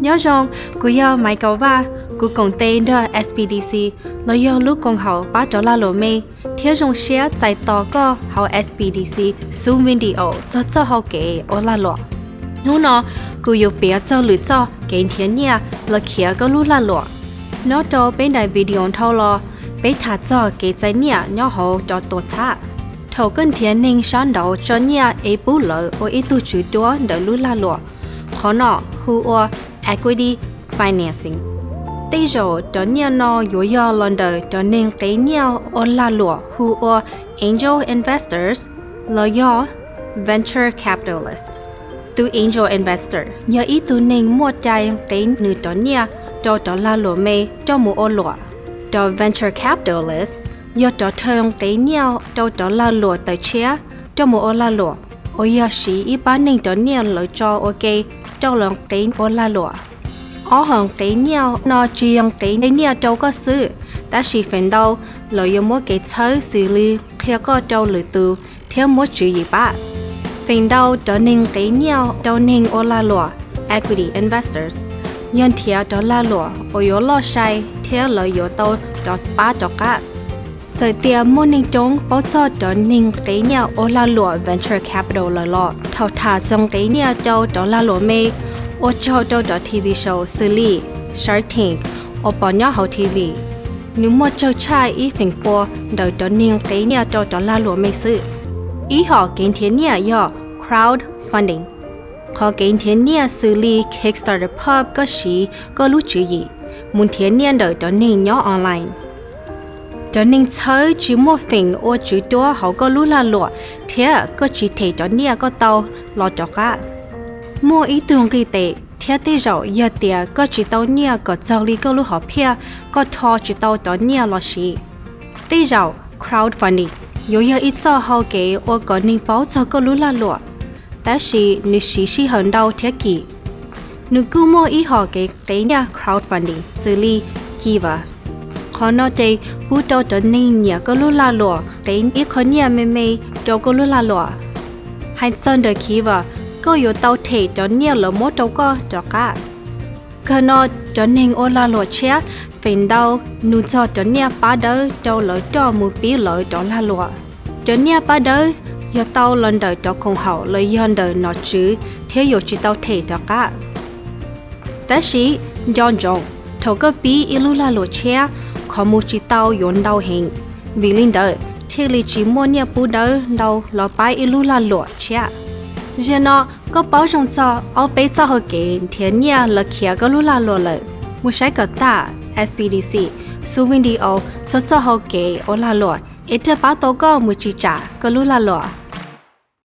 Nyob zoo, kuv yog Maiv Kaum Vaj, kuv koom tes nrog S B D C los yog lub koom haum pab rov lag luam me, thiab zoo siab txais tos koj hauv S B D C xub video txog txoj hau kev ua lag luam. Hnub no, kuv yuav piav txog lwm txoj kev nrhiav nyiaj los khiav koj lub lag luam. Nyob rau peb daim video dhau los, peb tham txog kev txais nyiaj nyob hauv cov tuam txhab. Thaum koj nrhiav neeg sab nraud tso nyiaj es pub lawv ua ib tug tswv duab ntawm lub lag luam, qhov no hu ua equity financing. Tej zaum cov nyiaj no yuav yog los ntawm cov neeg qev nyiaj ua lag luam hu ua angel investors los yog venture capitalist. Tus angel investor yog ib tug neeg muaj cai qev nws cov nyiaj rau cov lag luam me coj mus ua luam. Cov venture capitalist yog cov thawj qev nyiaj rau cov lag luam tawm tshiab coj mus ua lag luam, uas yog siv ib pab neeg cov nyiaj lawv tso ua ke coj los qev ua lag luam. Ob hom qev nyiaj no tsis yog qev nyiaj rau koj xwb, tab sis feem ntau lawv yuav muab kev txhawb xws li qhia koj rau lwm tus thiab muab tswv yim pab. Feem ntau cov neeg qev nyiaj rau neeg ua lag luam, equity investors, yog nrhiav cov lag luam uas yuav loj sai thiab lawv yuav tau rov pab rov qab. Txawm tias muaj neeg coob paub txog cov neeg qev nyiaj ua lag luam venture capital lawm los, thaum tham txog qev nyiaj rau cov lag luam me, ua tsaug rau cov T V show xws li Shark Tank uas pom nyob hauv T V, nws muaj tsawg tshaj ib feem pua ntawm cov neeg qev nyiaj rau cov lag luam me xwb. Ib hom kev nrhiav nyiaj yog crowdfunding. Qhov kev nrhiav nyiaj xws li Kickstarter pub koj siv koj lub tswv yim mus nrhiav nyiaj ntawm cov neeg nyob online. Cov neeg txhawb tsis muaj feem ua tswv duab hauv koj lub lag luam thiab koj tsis them cov nyiaj koj tau los rov qab. Muaj ib tug nqi tes thiab tej zaum yog tias koj tsis tau nyiaj kom txaus li koj lub hom phiaj, koj rho tsis tau cov nyiaj los siv. Tej zaum crowdfunding yuav yog ib txoj hau kev ua kom neeg paub txog koj lub lag luam, tab sis nws siv sij hawm ntau thiab kim. Nws kuj muaj ib hom kev qev nyiaj crowdfunding xws li Kiva. Qhov no ces pub rau cov neeg nyiam koj lub lag luam qev ib qho nyiaj me me rau koj lub lag luam. Hais txog ntawm Kiva, koj yuav tau them cov nyiaj lawv muab rau koj rov qab. Kawg no, cov neeg ua lag luam tshiab feem ntau nug txog cov nyiaj pab dawb rau lawv coj mus pib lawv cov lag luam. Cov nyiaj pab dawb yog tau los ntawm cov koom haum los yog ntawm nom tswv thiab yuav tsis tau them rov qab. Tab sis nco ntsoov, thaum koj pib ib lub lag luam tshiab, qhov mus tsis tau yuav ntau heev. Vim li ntawd thiaj li tsis muaj nyiaj pub dawb ntau los pab ib lub lag luam tshiab. Zaum no koj paub zoo txog ob peb txoj hau kev nrhiav nyiaj los khiav koj lub lag luam lawm. Mus saib kom tag S B D C xub video txog txoj hau kev ua lag luam es thiaj pab tau koj mus tsim tsam koj lub lag luam.